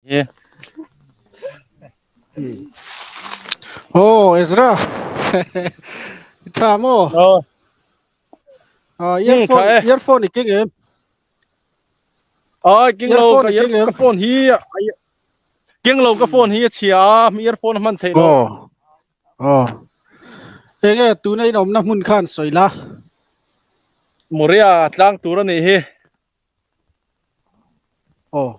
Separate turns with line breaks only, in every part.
Hi.
Oh, Ezra. Tha mo.
Oh.
Ah, earphone,
tha e.
earphone i keng em?
Ai keng lo
Earphone
ka
i
ear
keng em?
ka phone hi keng lo ka phone hi a chhia a mi earphone a hman theih lo.
Oh. Oh. Enge tuna in awmna hmun khan sawi la.
Moria tlang tur a nih hi.
Aw.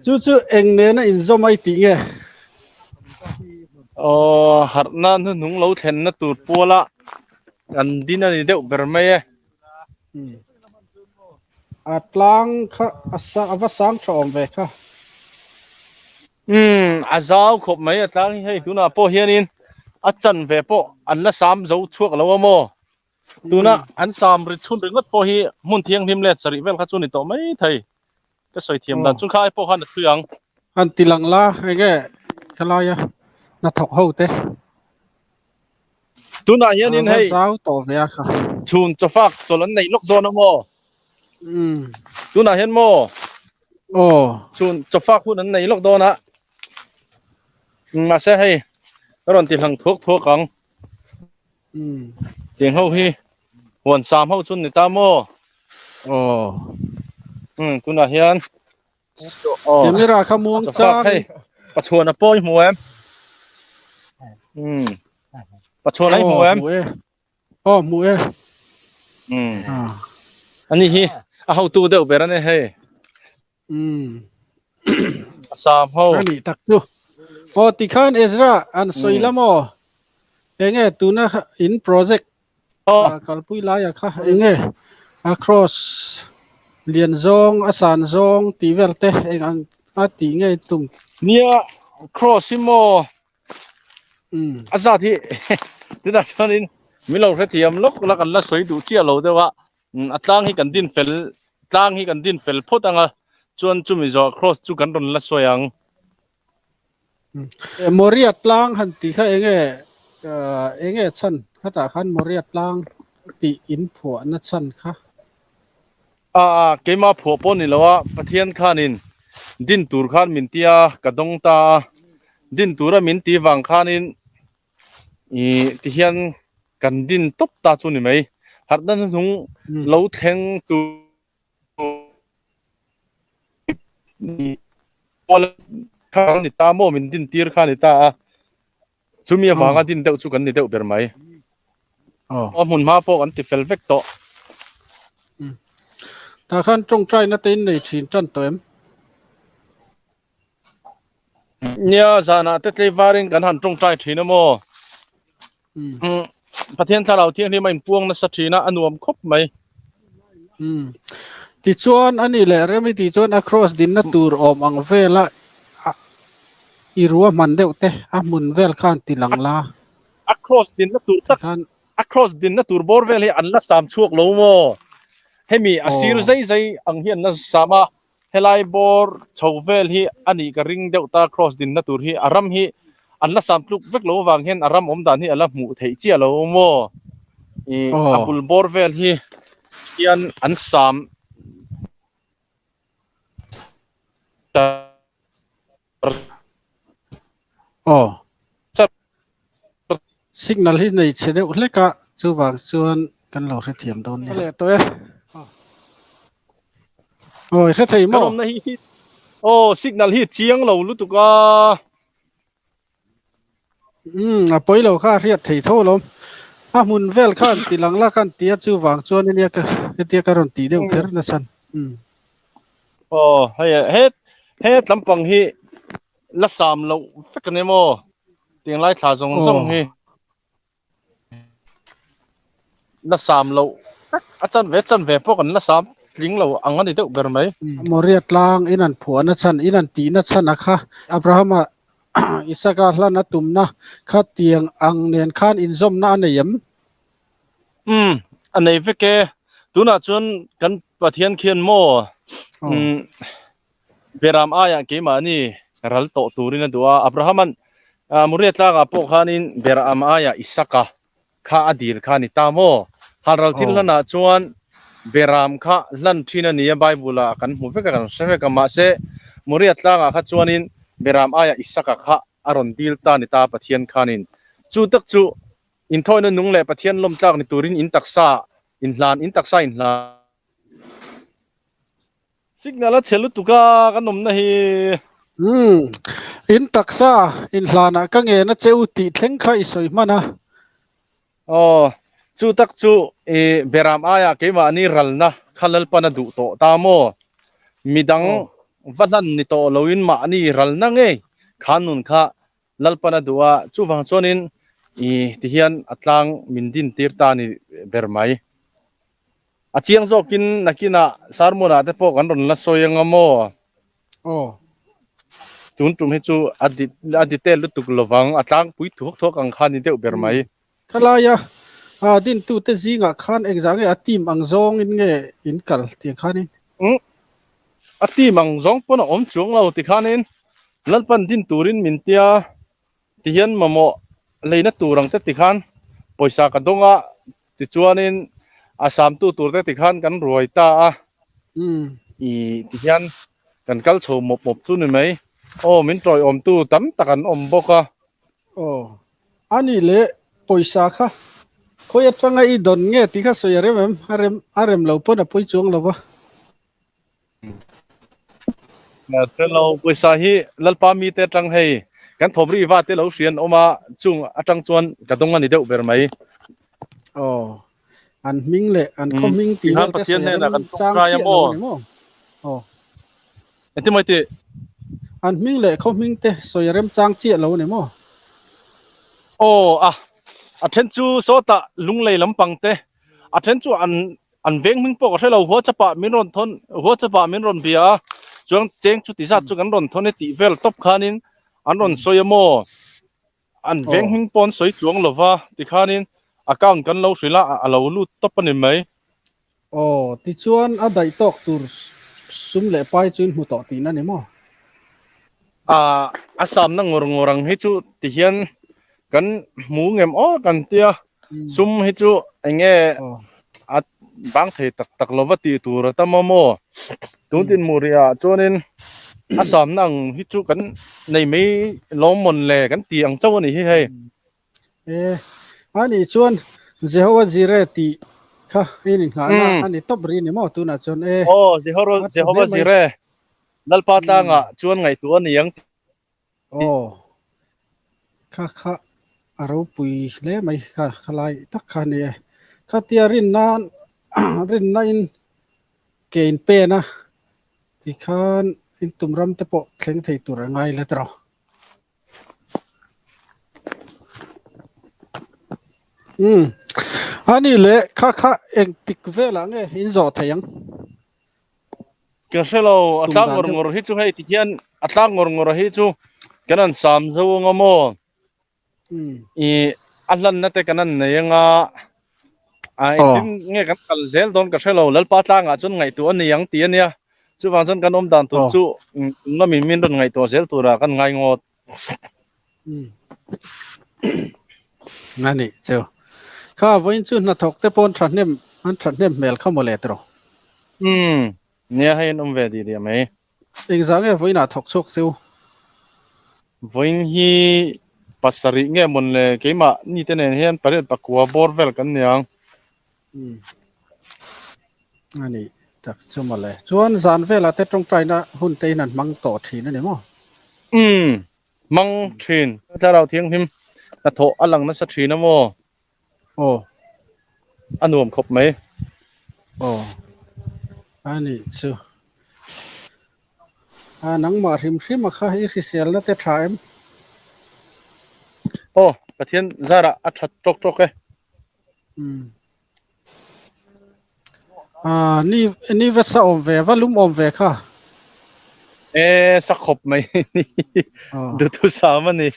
Chu chu eng nena inzawm a i tih nge?
Aw, harhna hnuhnung lo thlenna tur puala kan din a ni deuh ber mai e.
A tlang kha a sa a va sang tha awm ve kha.
Umm, a zau khawp mai a tlang hi hei tunah pawh hianin a chan ve pawh an la sam zo chhuak lo a maw? Tuna an sam ri chhun ringawt pawh hi hmun thianghlim let sarih vel kha chu ni tawh mai thei. Ka sawi thiam dan chu kha ai pawh khan a thui ang.
An ti lang la enge khalaia hnathawk ho te.
Tunah hianin hei
zau tawh ve a kha.
Chhun chawfak chawlh an nei lawk dawn a maw? Tunah hian maw?
Aw.
Chhun chawfak hun an nei lawk dawn a. Mahse hei ka rawn ti hlang thuak thuak ang. Tiang ho hi huan sam ho chu ni ta maw?
Aw.
Tunah hian
aw. Camera kha muang chang.
Hei Pachuan a pawi hmu em? Pachuan ai hmu em?
Hmu e. Aw hmu e.
Ani hi a hotu deuh ber ani hei. A sam ho.
Ani tak chu. Aw tikhan Ezra an sawi la maw? Enge tuna in project kalpui laia kha enge a cross lian zawng a san zawng tih vel te eng ang a tih nge tum.
Nia cross hi maw a zat hi tunah chuanin min lo hrethiam lawk la kan la sawi duh chiah lo deuh a. A tlang hi kan din fel tlang hi kan din fel phawt ang a chuan chumi zawh cross chu kan rawn la sawi ang.
Moria tlang han tih kha enge enge chhan khatah khan Moria tlang tih in phuahna chhan kha.
A keimah phuah pawh ni lo a Pathian khanin din tur khan min tia ka dawng ta a din tura min tih vang khanin Ih tihian kan din tawp ta chu ni mai. Harhna hnuhnung lo thleng tur kha ni ta maw min din tir kha ni ta a. Chumi avanga din deuh chu kan ni deuh ber mai. A hmun hma pawh kan ti fel vek tawh.
Tah khan tawngtaina te in nei thin tan tawh em?
Nia zanah te tlei varin kan han tawngtai thin a maw? Pathian thlarau thianghlim a inpuang nasa thin a, a nuam khawp mai.
Tichuan a nih leh rem i tih chuan a cross dinna tur awm ang vela i ruahman deuh te a hmun vel khan ti lang la.
A cross dinna tur tak a cross dinna tur bawr vel hi an la sam chhuak lo maw? Hemi a sir zai zai ang hi an la sam a. Helai bawr chho vel hi a nih ka ring deuh ta cross dinna tur hi a ram hi an la sam tluk vek lo avang hian a ram awm dan hi a la hmuh theih chiah lo maw ih a bul bawr vel hi hian an sam
Aw signal hi nei chhe deuh hlek a chuvang chuan kan lo hrethiam dawn nia. Leh tawh e. Aw i hre thei maw?
Kan awmna hi hi aw signal hi chiang lo lutuk a.
Umm a pawi lo kha a hriat thei tho alawm. A hmun vel khan ti lang la khan tia chuvang chuan ania ka hetia ka rawn tih deuh kher nachhan. Umm.
Aw hei he he tlampang hi la sam loh vek a ni maw? Tiang lai thla zawng zawng hi la sam loh vek a chanve chanve pawh kan la sam tling lo ang a ni deuh ber mai.
Moria tlang in an phuahna chhan in an tihna chhan a kha Abrahama Isaka hlan a tumna kha tiang ang nen khan inzawmna a nei em?
Umm a nei vek e. Tunah chuan kan Pathian khian maw umm Beram aiah keimahni ral tawh turin a duh a, Abrahama'n Moria tlangah pawh khanin Beram aiah Isaka kha a dil kha a ni ta maw? Han ral thil hlanah chuan Beram kha hlan thin a ni a, Bible ah kan hmu vek a, kan hre vek a, mahse Moria tlangah kha chuanin Beram aiah Isaka kha a rawn dil ta ni ta Pathian khanin. Chu tak chu inthawina nung leh Pathian lawm tlak ni turin in taksa inhlan, in taksa inhlan. Signal a chhe lutuk a kan awmna hi.
Umm, in taksa inhlanah ka ngen a che u tih thleng kha i sawi hman a.
Aw, chu tak chu i Beram aia keimahni ralna kha Lalpan a duh tawh ta maw? Midang va hlan ni tawh loin mahni ralna ngei kha nun kha Lalpan a duh a, chuvang chuanin i tihian a tlang min din tir ta ni ber mai. A chiang zawkin nakinah sermon-ah te pawh kan rawn la sawi anga maw?
Aw.
Tun tum hi chu a a detail lutuk lovang, a tlangpui thuak thuak ang kha ni deuh ber mai.
Khalaia dintute zingah khan engzah nge a team ang zawngin nge in kal tiang khanin?
Umm, a team ang zawng pawn a awm chuang lo tikhanin Lalpan din turin min tia tihian mamawh leina tur ang te tikhan pawisa ka dawng a, tichuanin a samtu tur te tikhan kan ruai ta a, i tihian kan kal chho mawp mawp chu ni mai. Aw, min tawiawmtu tam tak an awm bawk a.
Aw, a nih leh pawisa kha khawi atanga i dawn nge tih kha sawi a rem em? A rem a rem lo pawn a pawi chuang lo va.
Fellow pawisa hi Lalpa mite atang hei kan thawmri va te lo hrian awm a, chung atang chuan ka dawng a ni deuh ber mai.
Aw, an hming leh an khaw hming tih vel te sawi a rem chang chiah lo a ni maw? Aw.
Engtin mai tih?
An hming leh khaw hming te sawi a remchang chiah lo a ni maw?
Aw a, a then chu sawtah lunglei lampang te, a then chu an an veng hming pawh ka hre lo, WhatsApp ah min rawn thawn, WhatsApp ah min rawn bia a, chuan cheng chuti zat chu kan rawn thawn e tih vel tawp khanin an rawn sawi a maw? An veng hming pawh an sawi chuang lo va, tikhanin account kan lo hrilh a, a lo lut tawp a ni mai.
Aw, tichuan a daih tawk tur sum leh pai chu in hmu tawh tihna ni maw?
A, a samna ngawr ngawr ang hi chu tihian kan hmu ngem aw kan tia, sum hi chu eng nge a bang thei tak tak lova tih tur a tam a maw? Tun dinhmuh rih ah chuanin a samna ang hi chu kan nei mai lawm mawn le kan ti ang chauh a ni hi hei.
E, ani chuan Jehovah Jireh tih kha in inghahna a ni tawp rih ni maw tunah chuan e.
Aw, Jehovah Jireh, Lalpa tlangah chuan ngaihtuah a ni ang.
Aw, kha kha a ropui hle mai kha khalai tak kha a ni e. Khatia rinna rinna in ke in pen a tikhan in tum ram te pawh thleng thei tur a ngai let rawh. Umm ani leh kha kha engtik velah nge in zawh theih ang?
Ka hre lo, a tlang ngawr ngawr hi chu hei ti hian a tlang ngawr ngawr hi chu kan han sam zo anga maw? I a hlanna te kan han nei anga a engtin nge kan kal zel dawn ka hre lo, Lalpa tlangah chuan ngaihtuah a ni ang tih a nia. Chuvang chuan kan awm dan tur chu ngamin min rawn ngaihtuah zel turah kan ngai ngawt.
A nih chu. Kha vawiin chu hnathawk te pawh an thahnem an thahnem hmel kha mawle tiraw?
Umm, nia hei an awm ve dih dih mai.
Engzah nge vawiinah thawk chhuak chu?
Vawiin hi pasarih nge mawn le keimah nite nen hian pariat pakua bawr vel kan niang.
Umm. A nih tak chu mawle. Chuan zan velah te tawngtaina hun te in an hmang tawh thin a ni maw?
Umm. Hmang thin. Thlarau Thianghlim hnathawh a lang nasa thin a maw?
Aw.
A nuam khawp mai.
Aw. A nih chu. A nangmah hrim hrim a kha i hriselna te tha em?
Aw, Pathian zarah a that tawk tawk e.
Umm. Ah, ni ni va sa awm ve, va lum awm ve kha.
E, sa khawp mai. Dutu sam a ni.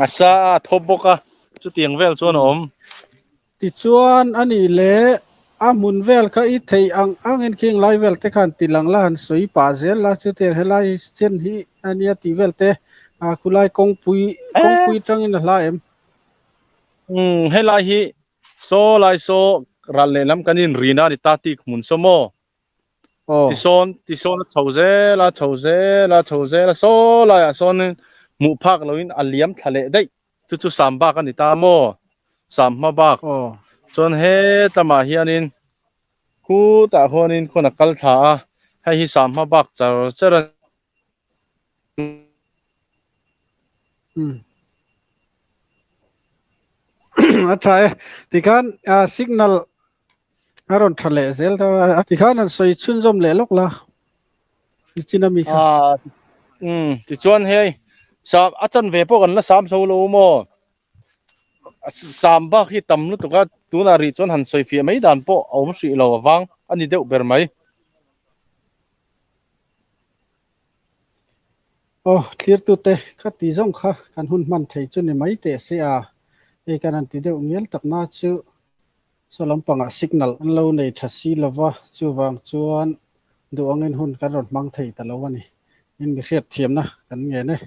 A sa a thawp bawk a, chutiang vel chuan a awm.
Tichuan a nih leh a hmun vel kha i theih ang angin khing lai vel te khan ti lang la han sawi pah zel la, chutiang helai chen hi a nia tih vel te, khulai kawngpui kawngpui tangin a hla em?
Umm helai hi saw lai saw ral lehlam kan inrina a ni ta tih hmun saw maw? Tisawn tisawn a chho zel a chho zel a chho zel a saw laiah sawn hmuh phak loin a liam thla leh daih. Chu chu sam bak a ni ta maw? Sam hma bak. Chuan hetlama hianin khutah khuanin khuan a kal thla a, hei hi sam hma bak char char a
A tha e. Tikhan signal a rawn tha leh zel ta a. Tikhan an sawi chhunzawm leh lawk la. Nichin ami kha.
Umm tichuan hei sam a chanve pawh kan la sam zo lo maw? Sam bak hi tam lutuk a, tunah rih chuan han sawi fiah mai dan pawh a awm hrih lo avang a ni deuh ber mai.
Aw, thlirtute kha ti zawng kha kan hun hman thei chu ni mai teh se a, hei kan han ti deuh ngial takna chu saw lampangah signal an lo nei tha si lova, chuvang chuan duh angin hun kan rawn hmang thei ta lo a ni. In mi hriatthiamna kan ngen e.